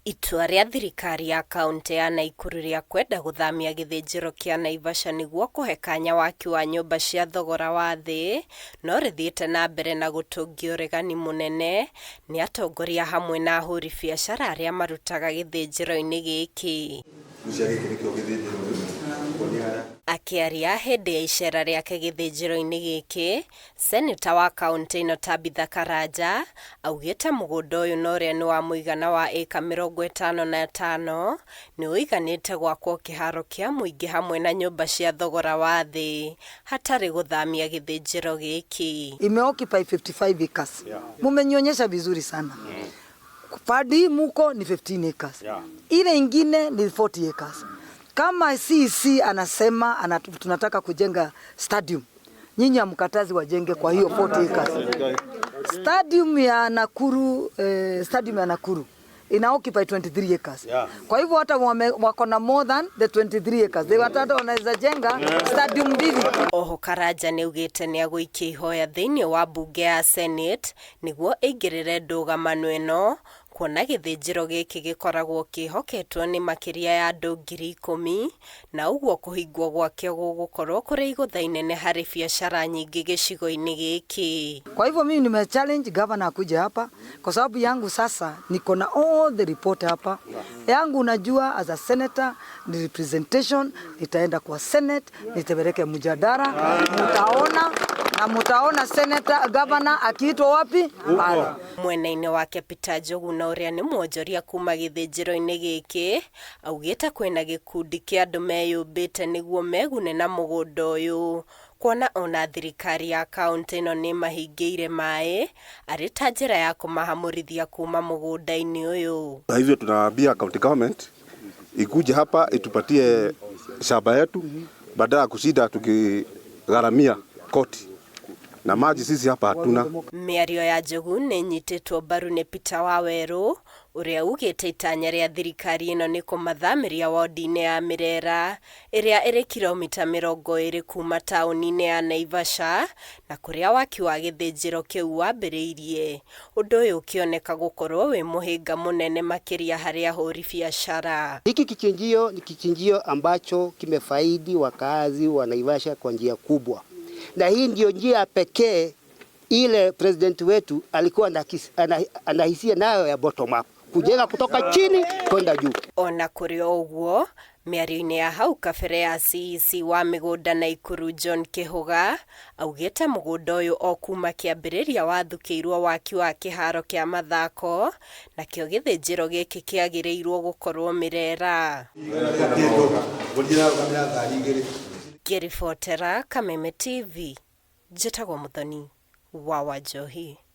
Itua rĩa thirikari ya kaũntĩ ya Naikuru rĩa kwenda gũthamia gĩthĩnjĩro kĩa Naivasha nĩguo kũhe kanya waki wa nyũmba cia thogora wa thĩ no rĩthiĩte na mbere na gũtũngia ũregani mũnene nĩ atongoria hamwe na ahũri biacara arĩa marutaga gĩthĩnjĩro-inĩ gĩkĩ. Akĩaria hĩndĩ ya icera rĩake gĩthĩnjĩro-inĩ gĩkĩ, Seneta wa kaũntĩ ĩno Tabitha Karanja augĩte mũgũnda ũyũ na ũrĩa nĩ wa mũigana wa ĩka 55 nĩ ũiganĩte gwakwo kĩharo kĩa mũingĩ hamwe na nyũmba cia thogora wa thĩ hatarĩ gũthamia gĩthĩnjĩro gĩkĩ. Imeoccupy 55 acres. Mumenionyesha vizuri sana. Padi muko ni 15 acres. Ile ingine ni 40 acres. Kama CEC anasema tunataka kujenga stadium, nyinyi hamkatazi wajenge kwa hiyo 40 acres. Stadium ya Nakuru, stadium ya Nakuru ina occupy 23 acres. Kwa hivyo hata wako na more than the 23 acres. They hata wanaweza jenga stadium mbili. Oho Karanja nĩ augĩte nĩ agũikia ihoya thĩinĩ wa mbunge ya Senate nĩguo ĩingĩrĩre ndũgamano ĩno kuona gĩthĩnjĩro gĩkĩ gĩkoragwo kĩhoketwo nĩ makĩria ya andũ 10,000 na ũguo kũhingwo gwakĩo gũgũkorwo kũrĩ igũtha inene harĩ biacara nyingĩ gĩcigo-inĩ gĩkĩ. Kwa hivyo mimi nime challenge governor akuje hapa kwa sababu yangu sasa niko na all the report hapa. Yangu unajua as a senator ni representation, nitaenda kwa Senate, nitapeleke mjadala, mtaona na mtaona senator governor akiitwa wapi pale. Mwena-inĩ wake Peter Njuguna ũrĩa nĩ mwonjoria kuma gĩthĩnjĩro-inĩ gĩkĩ augĩte kwĩna gĩkundi kĩa andũ meyũmbĩte nĩguo megune na mũgũnda ũyũ kuona ona thirikari ya kaũntĩ ĩno nĩ ĩmahingĩire maĩ arĩ ta njĩra ya kũmahamũrithia kuma mũgũnda-inĩ ũyũ. Kwa hivyo tunaambia county government ikuje hapa itupatie shamba yetu badala ya kushinda tukigharamia koti na maji sisi hapa hatuna. Mĩario ya Njogu nĩ ĩnyitĩtwo mbaru nĩ Peter Wawerũ ũrĩa ugĩte itanya rĩa thirikari ĩno nĩ kũmathamĩria wodi-inĩ ya Mirera ĩrĩa ĩrĩ kilomita 20 kuma taũni-inĩ ya Naivasha na kũrĩa waki wa gĩthĩnjĩro kĩu wambĩrĩirie, ũndũ ũyũ ũkĩoneka gũkorwo wĩ mũhĩnga mũnene makĩria harĩ ahũri biacara. Hiki kichinjio ni kichinjio ambacho kimefaidi wakazi wa Naivasha kwa njia kubwa, na hii ndio njia pekee ile president wetu alikuwa anahisia nayo ya bottom up, kujenga kutoka chini kwenda juu. Ona kũrĩ o ũguo, mĩario-inĩ ya hau kabere ya CEC wa mĩgũnda Naikuru John Kĩhũga augĩte mũgũnda ũyũ o kuma kĩambĩrĩria wathukĩirwo waki wa kĩharo kĩa mathako nakĩo gĩthĩnjĩro gĩkĩ kĩagĩrĩirwo gũkorwo Mĩrera. Ngĩribotera Kameme TV, njĩtagwo Mũthoni wa Wanjohi.